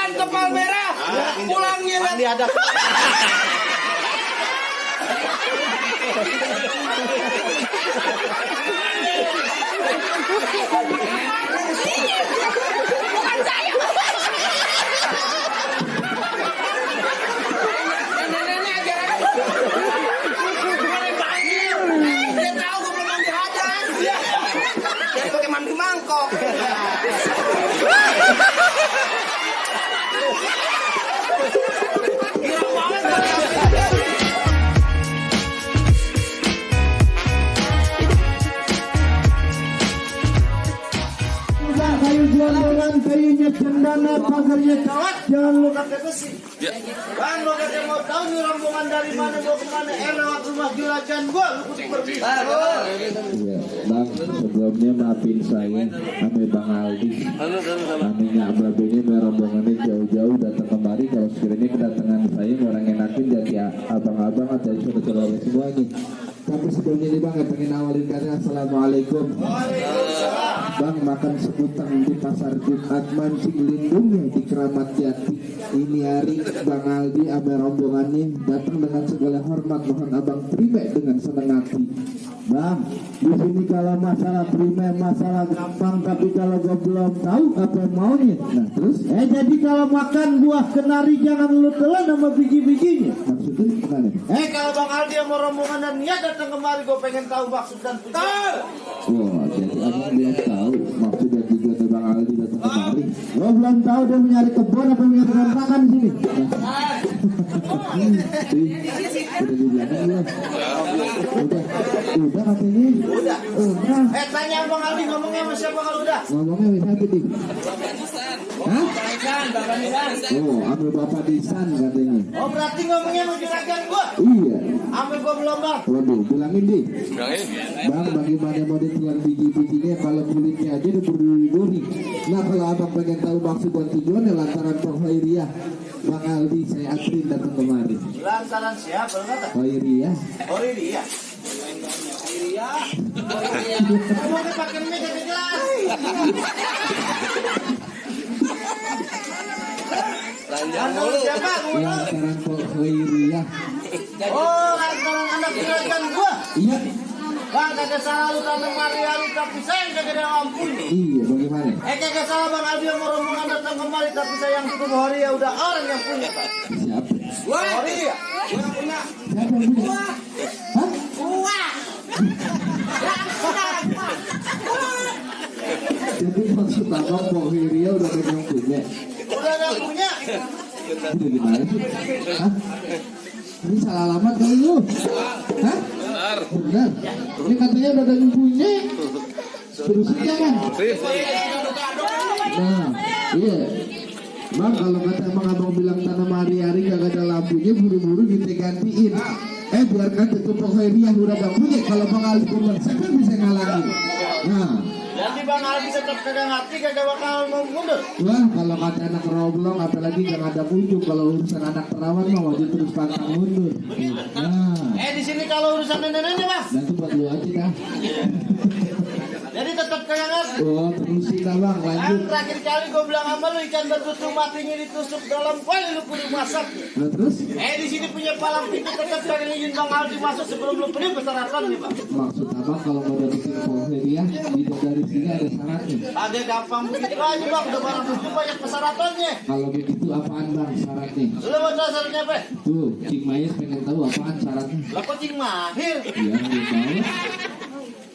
Bukan ke Palmerah. Pulangnya Mandi ada. Bukan saya. Nenek aja. Dia tahu gue belum mandi hadas. Jadi pakai mandi mangkok. Gila banget. Kayu gelondongan, kayunya cendana, pagarnya kawat, jangan lu pakai besi. Bang, lu kata mau tahu nih rombongan dari mana mau kemana? Lewat rumah juragan gua, lu kudu pergi. Iya, Bang, sebelumnya maafin saya sama Bang Aldi. Aminya Ababini rombongannya jauh-jauh datang kemari. Kalau sekiranya kedatangan saya orang enakin jadi abang-abang atau saudara-saudara semuanya. Tapi sebelumnya nih Bang, pengen awalin kata Assalamualaikum. Bang, makan sekutang di pasar Jumat mancing lindungnya di Keramat Jati. Ini hari Bang Aldi sama rombongannya datang dengan segala hormat, mohon abang terima dengan senang hati. Bang, di sini kalau masalah terima masalah gampang, tapi kalau gua belum tahu apa yang maunya. Nah terus? Jadi kalau makan buah kenari jangan lu telan sama biji-bijinya. Maksudnya gimana? Kalau Bang Aldi sama rombongan dan niat datang kemari, gua pengen tahu maksud dan tujuan. Wah, jadi abang belum tahu maksud dan tujuan Bang Aldi datang kemari. Gua belum tahu dia mencari kebun apa mencari kontrakan di sini. Udah dibilangin belum? Udah katanya. Udah. Tanya Bang Aldi ngomongnya sama siapa kalau udah? Ngomongnya wis apa dik? Hah? Bapak Nisan. Oh, sama Bapak Disan katanya. Oh, berarti ngomongnya sama juragan gua? Iya. Ambil gua belum Bang. Waduh, bilangin dik. Bang, bagaimana mau ditelan biji-bijinya kalau kulitnya aja udah berduri-duri. Nah, kalau abang pengen tahu maksud dan tujuannya lantaran Pak Khairiyah, Bang Aldi saya antrin datang kemari. Lantaran siapa lu kata? Khairiyah. Oh ini ya. Iya. Mau pakai mic gak jelas. Lantaran siapa? Lantaran Pak Khairiyah. Oh, lantaran anak juragan gua. Iya. Bang, kagak salah lu tanam Maria lu, tapi saya kagak ada ampun. Iya, bagaimana? Kagak salah Bang Aldi mau rombongan datang kemari, tapi saya yang tutup hari ya udah orang yang punya, Pak. Siapa? Hari ya. Yang punya. Siapa yang punya? Hah? Gua. Jadi maksud abang Pak Khairiyah udah ada yang punya. Udah ada punya. Udah gimana sih? Hah? Ini salah alamat kali lu? Hah? Benar. Ini katanya udah ada yang punya. Terusin jangan. Nah, iya. Bang, kalau kata emang abang bilang tanam hari-hari gak ada lampunya, buru-buru gantiin. Biarkan tutup Khairiyah udah gak punya. Kalau Bang Aldi buat siapa bisa ngalangin? Nah. Jadi Bang Aldi tetap kagak ngerti, kagak bakal mau mundur. Wah, kalau kata anak roblong, apalagi gak ada kunjung. Kalau urusan anak perawan mah wajib terus pantang mundur. Nah. Di sini kalau urusan nenek-nenek Mas. Dan itu buat lu aja dah. Jadi tetap kagak ngerti. Oh, terusin lah Bang, lanjut. Terakhir kali gue bilang sama lu, ikan bertusuk matinya ditusuk dalam kuali lu kudu masak. Nah, terus? Di sini punya palang pintu, tetap kagak izin Bang Aldi masuk sebelum lu pergi persyaratan nih Bang. Maksud abang kalau mau dapetin Khairiyah, hidup dari sini ada syaratnya. Ada gampang begitu aja Bang, udah barang bukti banyak persyaratannya. Kalau begitu apaan Bang syaratnya? Lu mau tahu syaratnya apa? Tuh, Cik Mayes pengen tahu apaan syaratnya. Lah kok cing mahir? Iya, dia tahu.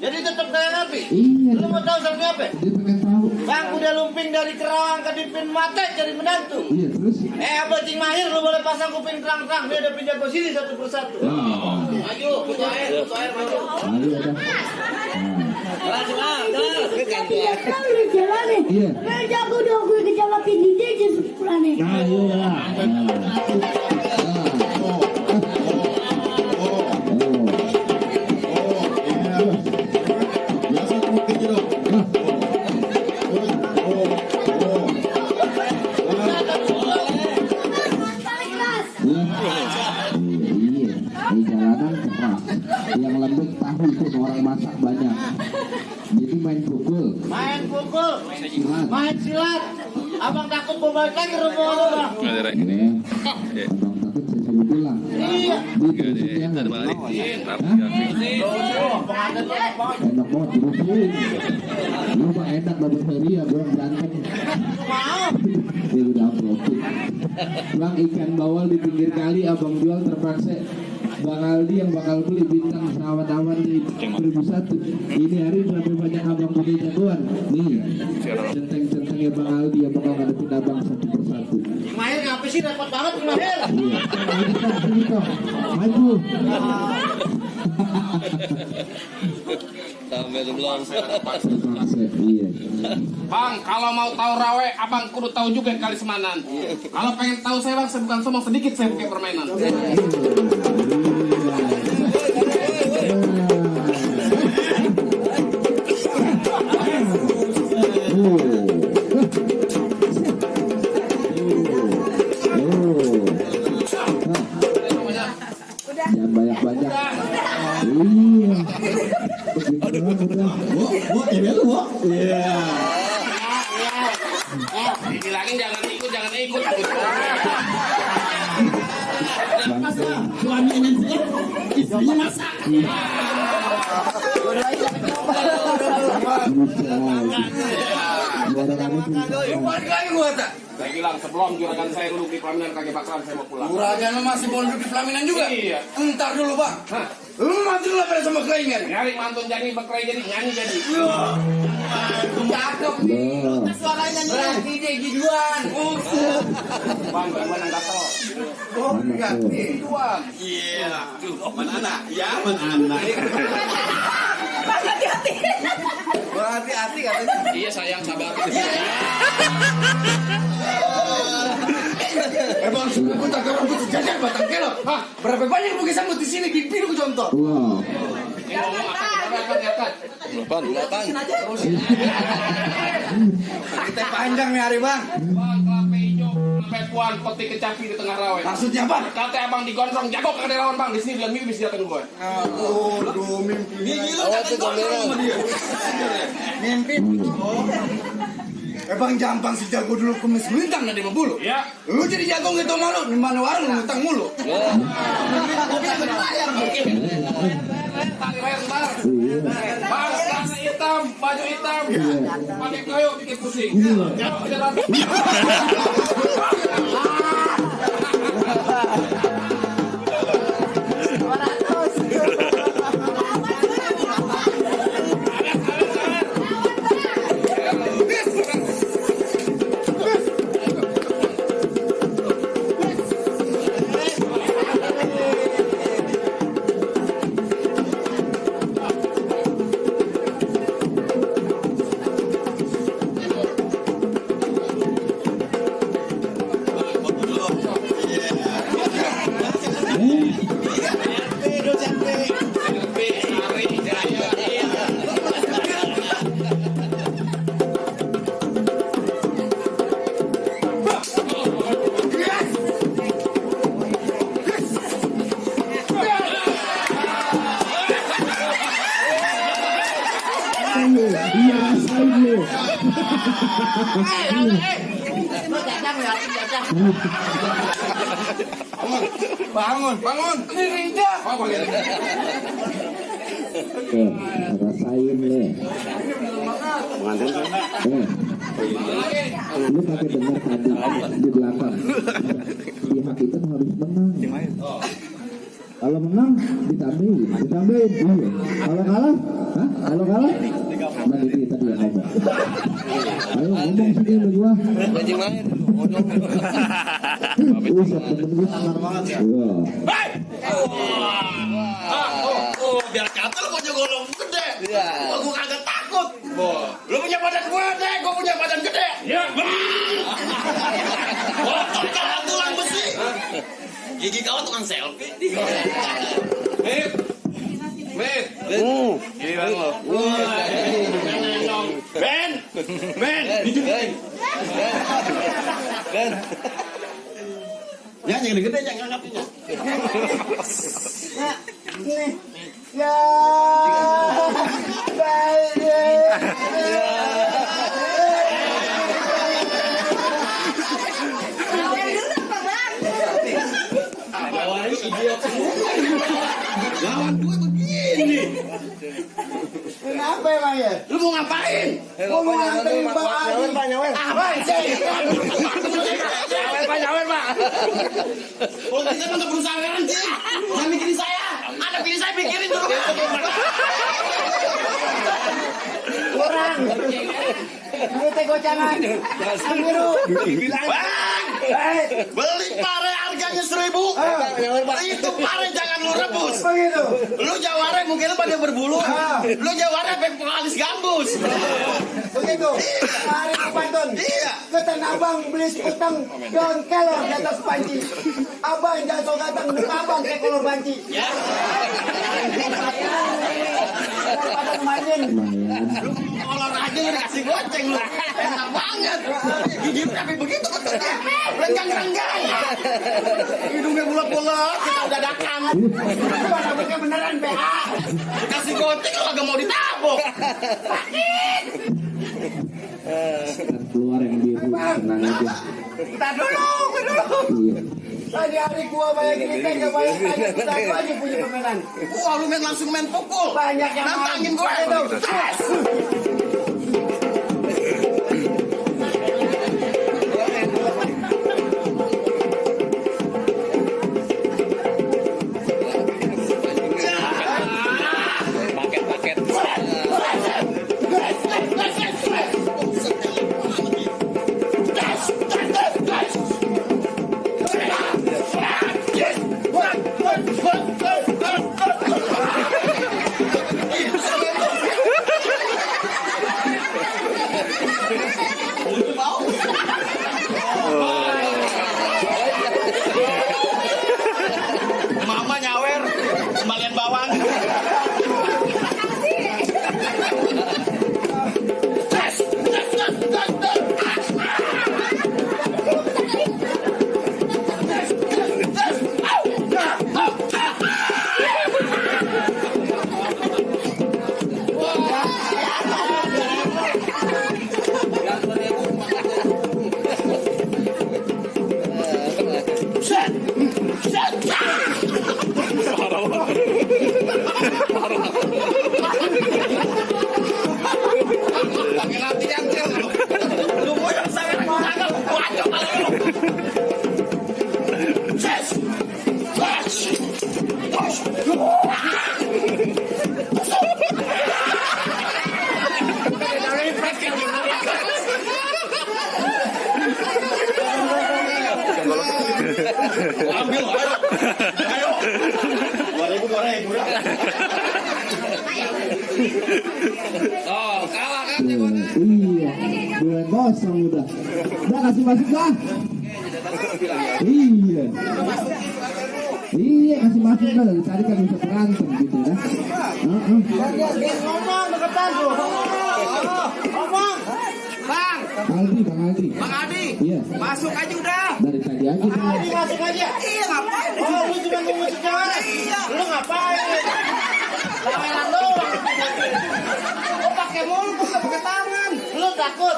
Jadi tetap kagak ngerti. Iya, Lu mau tahu syaratnya apa? dia pengen tahu. Bang udah lumping dari Kerawang ke Dipin Mate cari menantu. Iya, terus? Apa cing mahir lu boleh pasang kuping terang-terang, dia ada pindah ke sini satu persatu. Oh. Maju, butuh air maju. Ayo ada. Iya kan lu jalan nih. Iya. Lu jago dong gue ke jalan pindah aja sepulang nih. Ayo lah. Di jalanan keras, yang lembek tahu itu orang masak banyak. Jadi main pukul, Main pukul, silat, main silat, Abang takut mau balik lagi rombongan bang. Ini abang takut saya suruh pulang. Iya. Enak banget terusin. Lu mah enak dapat Ferry ya gua berantem. Dia udah profit. Bang ikan bawal di pinggir kali abang jual terpaksa Bang Aldi yang bakal beli bintang awan-awan di 1001. Ini hari berapa banyak abang punya jagoan. Nih centeng-centengnya Bang Aldi yang bakal ngadepin abang satu persatu. Mahir ngapa sih repot banget nih Mahir? Iya. Sini toh. Maju. Sampai belum. Iya. Bang, kalau mau tahu rawe, abang kudu tahu juga kali semanan. Kalau pengen tahu saya bang, saya bukan sombong sedikit saya pakai permainan. Jangan banyak-banyak. Iya. Iya. Bilangin jangan ikut, jangan ikut. Suaminya nanti istrinya masak. Balik lagi gua tak. Saya bilang sebelum juragan saya duduk di pelaminan kakek Bakran saya mau pulang. Juragan lo masih mau duduk di pelaminan juga? Iya. Entar dulu pak. Lu mati dulu pada sama kelaingan. Nyari mantun jadi, berkelahi jadi, nyanyi jadi. Cakep nih. Suaranya nih. Berarti dia giduan. Bang, gimana nggak tahu? Oh, enggak nih. Tuan. Iya. Tuh, mana anak? Ya, mana anak. Hati-hati katanya. Iya sayang sabar. Bang, aku tak kawan aku sejajar batang kelop. Hah, berapa banyak bukit sambut di sini pipi lu contoh. Wow. Ini ngomong akan. Depan. Kita panjang nih hari bang. Bang, kelapa hijau, kelapa puan, peti kecapi di tengah rawe. Maksudnya apa? Kata abang digondrong, jago ke lawan bang. Di sini bilang mimpi senjata gue. Aduh, mimpi. Gigi lu jangan gondrong sama dia. Mimpi. Bang jampang si jago dulu kumis melintang dari bulu. Ya. Lu jadi jago gitu malu, di mana warung lu ngutang mulu. Tali leher bar. Bar, celana hitam, baju hitam. Pakai kayu bikin pusing. Iya rasain lu. Bangun. Rinda. Rasain lu. Lu pakai dengar tadi di belakang. Pihak kita harus menang. Kalau menang ditambahin. Iya. Kalau kalah, Kalau kalah, mana ini tadi yang ngomong. Ayo ngomong sini sama gua. Jadi main. Usap temen gua sangar banget ya. Biar kata lu punya golong gede. Iya. Gua kagak takut. Lu punya badan gede, gua punya badan gede. Ya. Otak tulang besi. Gigi kau tukang selfie. Mit. Giliran lo. Ben. Ya, jangan gede, jangan ngapain. Ya, baik. Lawan gue begini. Kenapa emang ya? Lu mau ngapain? Gua mau nganterin Bang Ali. Apa sih? Nyawer, Pak. Kalau kita untuk berusaha nanti, jangan mikirin saya. Ada pilih saya pikirin dulu. Kurang. Duitnya gocangan. Ambiru. Bang, beli pare harganya 1.000. Itu pare jangan lu rebus. Begitu. Lu jawara mungkin lu pada berbulu. Lu jawara sampai pengalis gambus. Begitu. Hari Pantun. Iya. Ketan abang beli sekutang daun kelor di atas panci. Abang jatuh datang abang kayak kolor banci. Ya. Daripada kemarin. Lu olahraga lu dikasih goceng lu. Enak banget. Gigi tapi begitu ketutnya. Renggang-renggang. Hidungnya bulat-bulat, kita udah dadakan. Rambutnya beneran PH. Dikasih goceng lu agak mau ditabok. Keluar yang biru, tenang aja. Kita dulu. Iya. Tadi hari gua banyak ini kan gak banyak tanya kita aja punya permainan. Wah lu langsung main pukul. Banyak yang nantangin gue. Mama nyawer, kembalian bawang. Ambil, ayo. 2.000. Oh, kalah kan jagoannya? Iya, 2-0 udah. Udah kasih masuk dah. Iya. Iya kasih masuk dah, dari tadi kan bisa berantem gitu ya. Ngomong deketan tuh. Ngomong. Bang, Bang Aldi. Bang Adi. Iya. Masuk aja udah. Dari tadi aja tuh. Adi masuk aja. Iya, ngapain? Oh, lu cuma ngomong sejarah. Iya. Lu ngapain? Lawanan doang. Lu pakai mulut, bukan pakai tangan. Lu takut.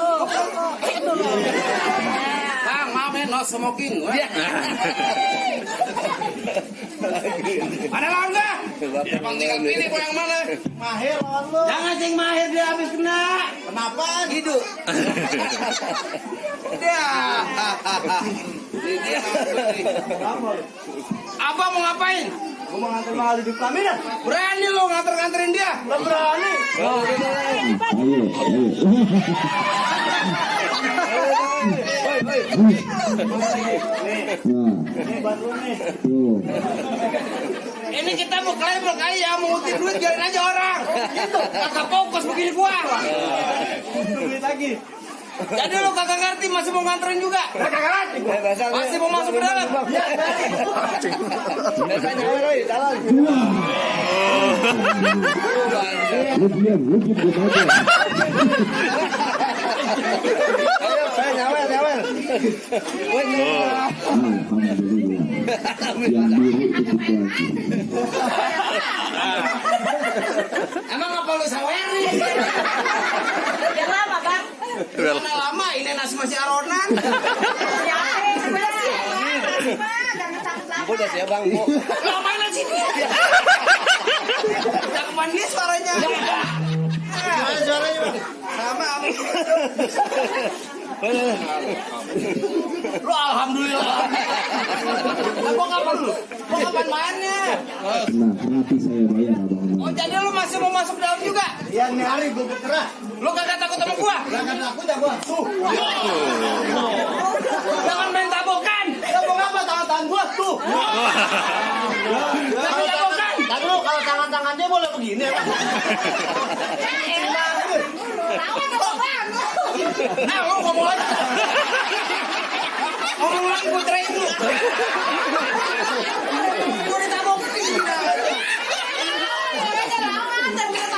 Bang, maaf ya, no smoking. Ada lawan nggak? Ya, bang tinggal pilih mau yang mana? Mahir lawan lu. Jangan sing mahir dia habis kena. Kenapa? Hidup. Dia. Dia. Abang mau ngapain? Gua mau nganter Bang Ali di pelaminan. Berani lo nganter-nganterin dia? Gak berani. Ini kita mau kelebel kali ya, mau ngutip duit biarin aja orang. Gitu, kagak fokus begini gua. Duit lagi. Jadi lo kagak ngerti masih mau nganterin juga? Kagak ngerti. Masih mau masuk ke dalam? Lu diam aja. Alhamdulillah. Yang biru itu situasi. Emang apa lu saweri? Yang lama, Bang. Mana lama ini nasi masih aronan. Ya, sebenarnya sih. Jangan takut lama. Udah siap bang. Ngapain di sini? Cakapan dia suaranya. Suaranya sama apa? Lu alhamdulillah. Mau kapan lu? Mau kapan mainnya? Nah, nanti saya bayar abang. Oh jadi lu masih mau masuk dalam juga? Yang nyari gue bergerak. Lu kagak takut sama gua? Jangan takut ya gua. Tuh. Jangan main tabokan. Tabok apa tangan-tangan gua tuh. Jangan tabokan. Tadi lu kalau tangan-tangan dia boleh begini ya. Nah, lu ngomong lagi. Ngomong lagi gua terakhir lu. Gua ditabok. Dari Sleman, tenang.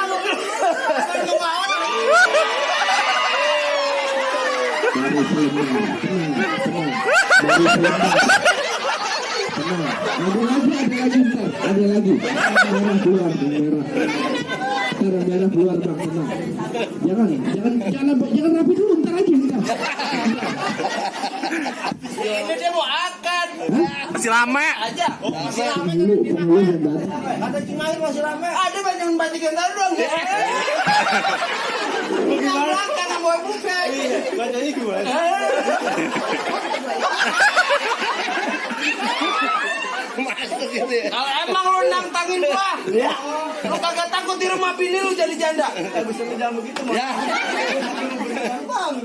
Ada lagi. Merah keluar, merah. Sekarang merah keluar bang, tenang. Jangan rapi dulu, ntar lagi. Ini dia mau akan. Masih lama. Aja. Penghulu yang datang. Ada Cimahi masih rame. Ada banyak batik yang tahu dong. Yang belakang yang bawa buka. Bacanya gimana? Kalau emang lu nantangin gua, lu kagak takut di rumah bini lu jadi janda. Bisa bilang begitu mah. Ya.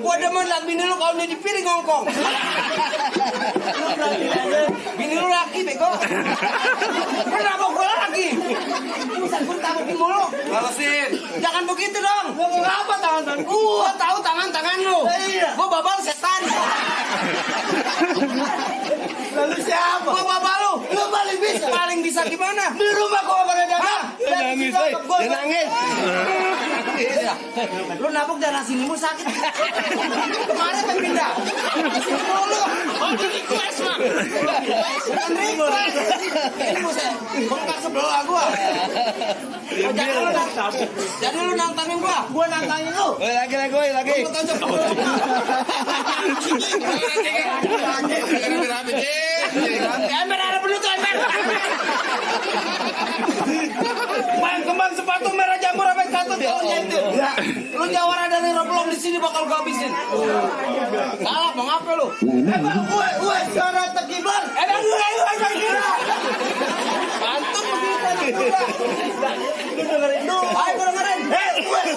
Gua demen liat bini lu kalau dia di piring ngongkong. Bini lu laki bego. Kenapa gua laki? Bukan gua tabokin mulu. Balesin. Jangan begitu dong. Ngomong apa tangan-tangan? Gua tahu tangan-tangan lu. Gua babal setan. Lalu siapa? Gua babal lu. Lu paling bisa. Paling bisa gimana? Di rumah gua pada datang. Nangis, dia nangis. Lu nabok darah sini mu sakit. Kemarin kan pindah. Sini dulu. Oh, ini request mah. Bukan request. Ini buset. Bengkak sebelah gua. Oh, jadi lu nantangin gua. Gua nantangin lu. Lagi. Gua tonjok. Ember ada penutup ember. Main kembang sepatu merah jamur sampai satu tahunnya itu. Lu jawara dari Roblong di sini bakal gua habisin. Salah, mau ngapa lu? Woi, suara tekibar. Emang lu kira. Pantun begitu. Lu dengerin dulu. Ayo gua dengerin.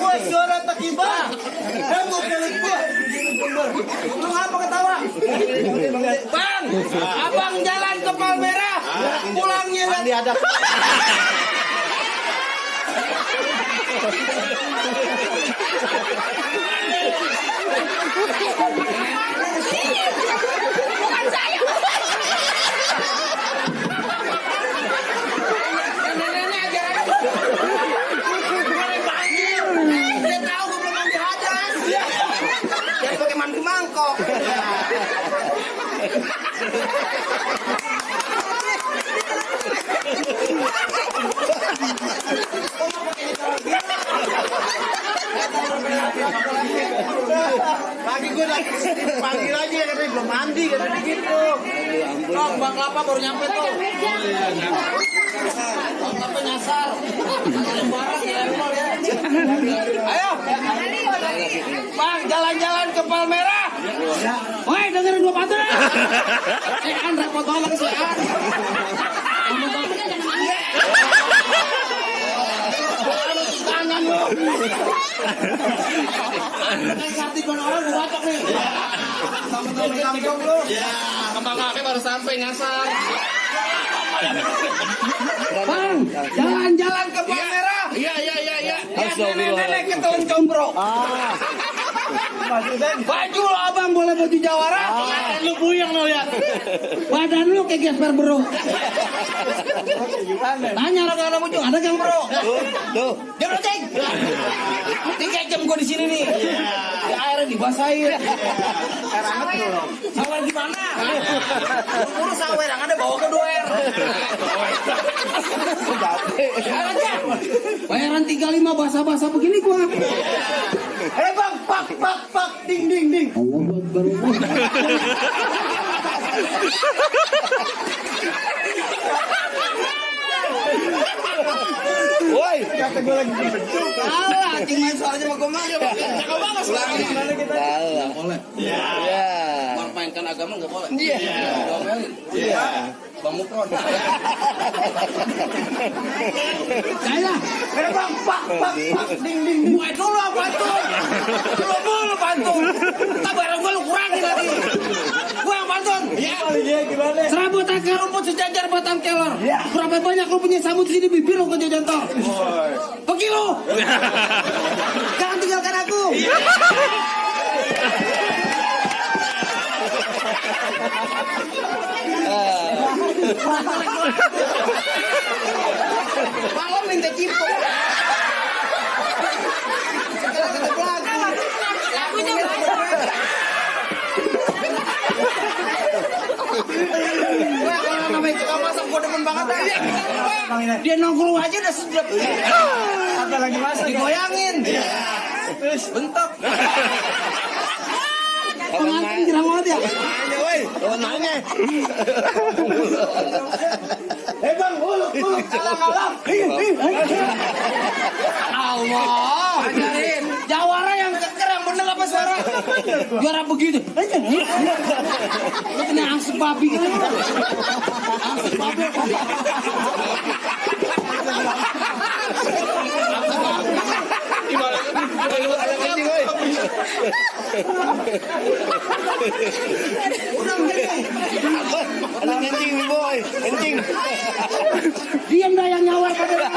Woi, suara tekibar. Kamu pelit gua. Lu ngapa ketawa? Bang, abang jalan ke Palmerah. Pulangnya Di hadap. bukan saya. Nenek-nenek ajaran. Dia tahu gua belum mandi hadas. Jadi pakai mandi mangkok. Pagi gue lagi panggil aja katanya belum mandi katanya gitu. Oh, Bang Kelapa baru nyampe tuh. Bang Kelapa nyasar. Lebaran ya, lempar ya. Ayo. Bang, jalan-jalan ke Palmerah. Woi, dengerin gua pantun. An repot banget sih, An. Tangan lu. Kartipan orang gua batok nih. Sama-sama kampung lu. Ya, kembang kaki baru sampai nyasar. Bang, jalan-jalan ke Palmerah. Iya. Lihat nenek-nenek ketun combro. Baju lo abang boleh baju jawara. Lu buyang lo ya. Badan lu kayak gesper bro. Tanya orang baju ada yang bro. Tuh. Jangan cek. 3 jam gua di sini nih. Ya, airnya dibasahin. Air hangat belum. Sawer gimana? Urus sawer yang ada bawa ke doer. Bayaran 35 basah-basah begini gua. Bang, pak, ding. Allah Akbar. kata gue lagi beduk. Kalah, anjing main suaranya sama gue mah. Cakep banget suaranya. Boleh. Iya. Mainkan agama nggak boleh. Iya. Iya. Bang Mukron. Saya, bang, pak, ding. Gue dulu pantun. Dulu pantun. Tak bareng gue lu kurangin lagi. Gue yang pantun. Iya. Gimana? Serabut akar rumput sejajar batang kelor. Berapa banyak lu punya samut sini bibir lu ke jajan tol. Pergi lu. Jangan tinggalkan aku. Malam minta cipok. Kalau namanya tukang masak gue demen banget aja. Dia nongkrong aja udah sedap. Apa lagi masak? Digoyangin. Terus bentuk. Pengantin girang banget ya. Nanya. Bang, kalah. Allah. Ajarin. Jawara yang keker yang bener apa suara? Juara begitu. Lu kena angsek babi gitu. Angsek babi. Ada kencing nih boy, kencing. Diam dah yang nyawar pada.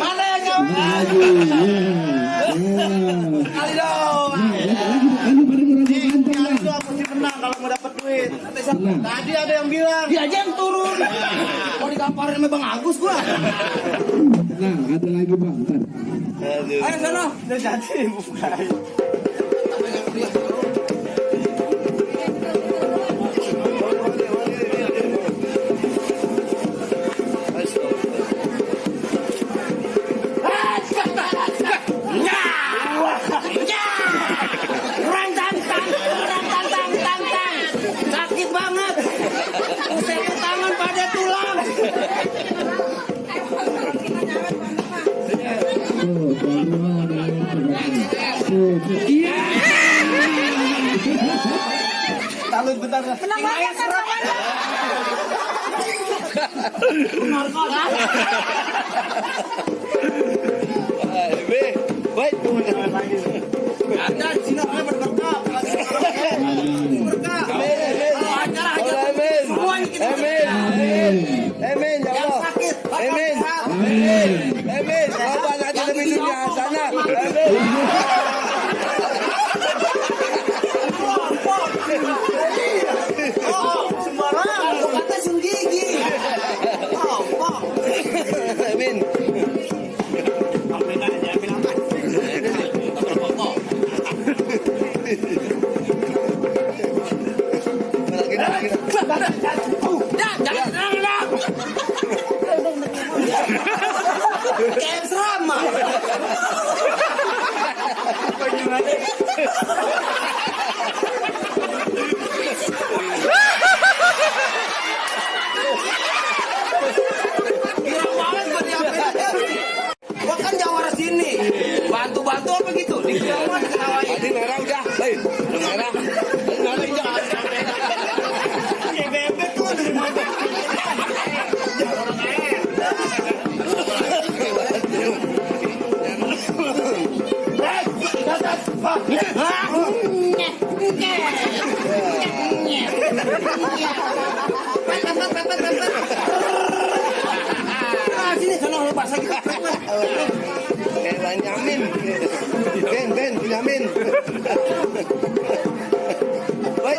Mana yang nyawar? Kali dong. Itu mesti menang kalau mau dapat duit. Tadi ada yang bilang. Dia aja yang turun. Mau dikamparin sama Bang Agus gua. Tenang, ada lagi bang. Ntar. Ayo sana. Udah jadi bukan. Sakit banget. Usai tangan pada tulang. Talut bentar. Menang banget kan? Baik, Ada di sini orang berberkah. Berkah. Kalau acara aja semuanya kita. Amin ya Yang Allah. sakit. Amin. Amin. Bapak nanti lebih dunia sana. Sembarang. Kata sunggigi. Amin. Jangan serang. Kayak serama. Girang banget buat diambil. Gua kan jawara sini. Bantu-bantu apa gitu? Dikira mah diketawain. Tadi merah udah. Hei, merah. Merah jangan. Ya bebek tuh dari mana? Sini sana lepas lagi. Benyamin. Benyamin. Baik.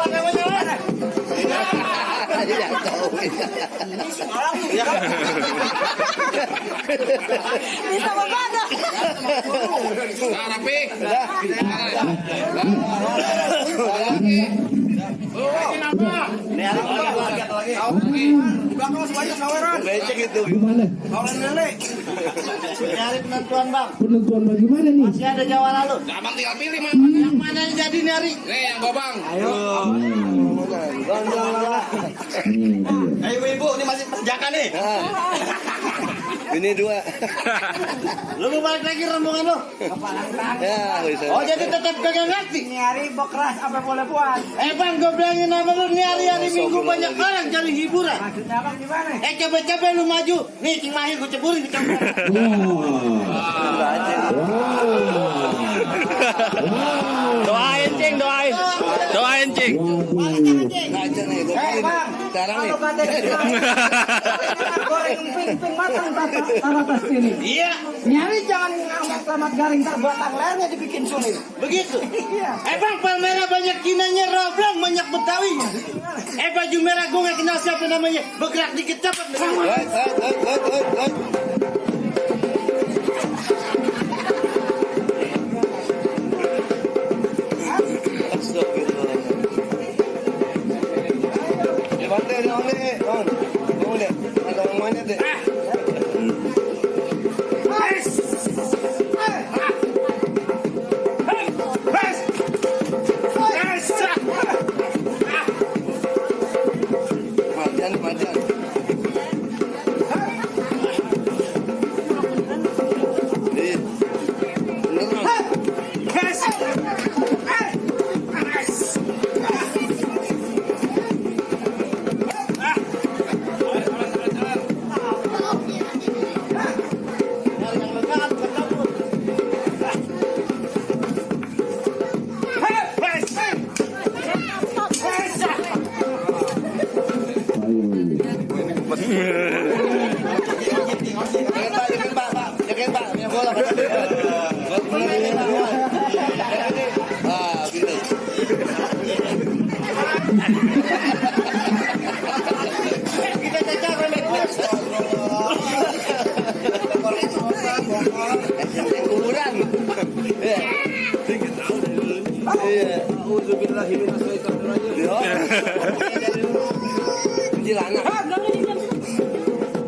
Dia tahu. Bisa berbada. Rapi. Belakang sebanyak kawaran. Becek itu. Gimana? Kawaran lele. Nyari penentuan bang. Penentuan bagaimana nih? Masih ada jawara lu. Abang tinggal pilih mana. Yang mana yang jadi nyari? Nih yang gobang. Ini dia. Ibu-ibu ini masih penjaga nih. Ini 2. Lu mau balik lagi rombongan lu? Ya, bisa. Oh jadi tetap kagak ngerti? Ini hari bekeras apa boleh buat? Bang, gue bilangin sama lu nih hari-hari Minggu banyak orang cari hiburan. Maksudnya abang gimana? Coba-coba lu maju. Nih, Cing Mahir gue ceburin ke coba. Doain cing, doain. Doain cing. Aja nih, Bang, sekarang nih. kalau kata goreng ping-ping matang atas sini. Iya, Nyari jangan ngangkat selamat garing tak batang lehernya dibikin sulit. begitu. Iya. Bang, Palmera banyak kinanya roblong, banyak Betawinya. Baju merah gue gak kenal siapa namanya. Bergerak dikit cepet.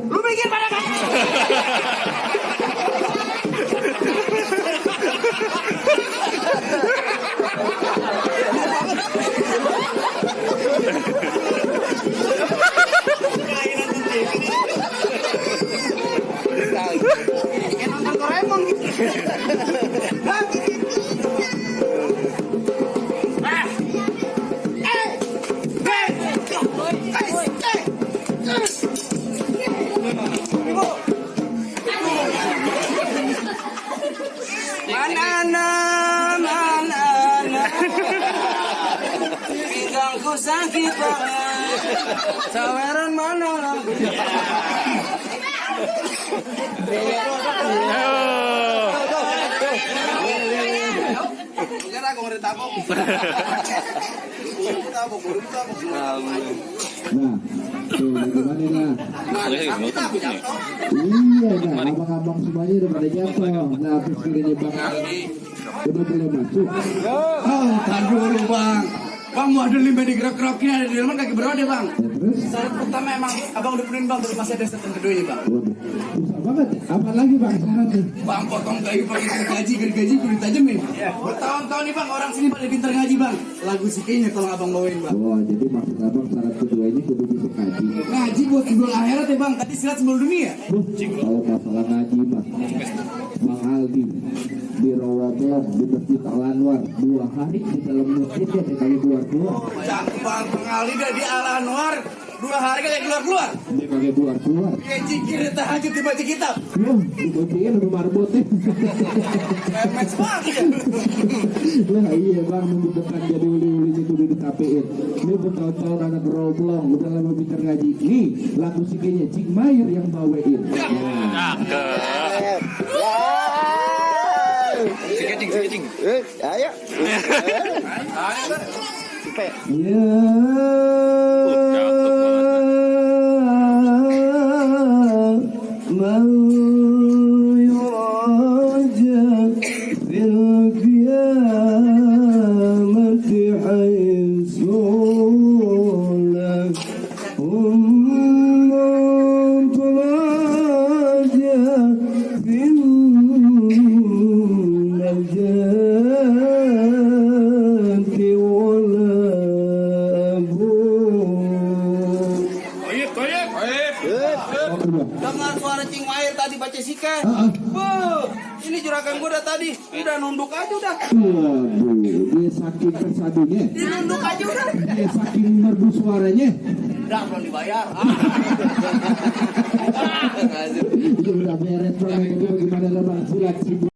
Lu mikir pada kan? Kayak nonton Doraemon gitu. Mana pinggangku sakit banget. Saweran mana? Nah, tuh bagaimana nah? Iya, nah, abang-abang semuanya udah pada jatuh. Nah, habis kirinya Bang Aldi udah boleh masuk. Oh, tar dulu bang. Bang mau ada lima di gerak-geraknya ada di dalam kaki berapa deh bang? Ya, terus? Syarat pertama emang abang udah penuhin bang dari masih ada setengah keduanya bang. Waduh, susah banget. Apa lagi Bang syaratnya? Bang potong kayu pakai gergaji gue ditajemin. Bertahun-tahun nih bang orang sini pada pintar ngaji bang. Lagu sikenya tolong abang bawain bang. Oh, jadi maksud abang syarat kedua ini kudu bisa ngaji. Ngaji buat sebelum akhirat ya bang. Tadi silat sebelum dunia. Kalau masalah ngaji mah, Bang Aldi di Rawablong di Masjid Al Anwar 2 hari di dalam masjid ya sekali keluar. Jangan bang pengali dari Al Anwar 2 hari kayak keluar. Dia pakai keluar. Dia cikir tahajud dibaca kitab. Loh, dibociin udah marbotnya. Match banget. Lah iya Bang, membutuhkan jadi uli-ulinya kudu ditapein. Ini bertahun-tahun anak Rawablong udah lama pintar ngaji. Nih, lagu sikenya Cing Mahir yang bawain. Cing. Ayo. Ya. Man yuraja fil qiyamati haysulah umman turaja fil najati wala abu. Toyib. Dengar suara Cing Mair tadi baca sikat. Ini juragan gue tadi udah nunduk aja udah. Waduh, dia saking tersadunya. Dia nunduk aja udah. Dia saking merdu suaranya. Udah belum dibayar. Itu udah beres, bagaimana Bang? Silat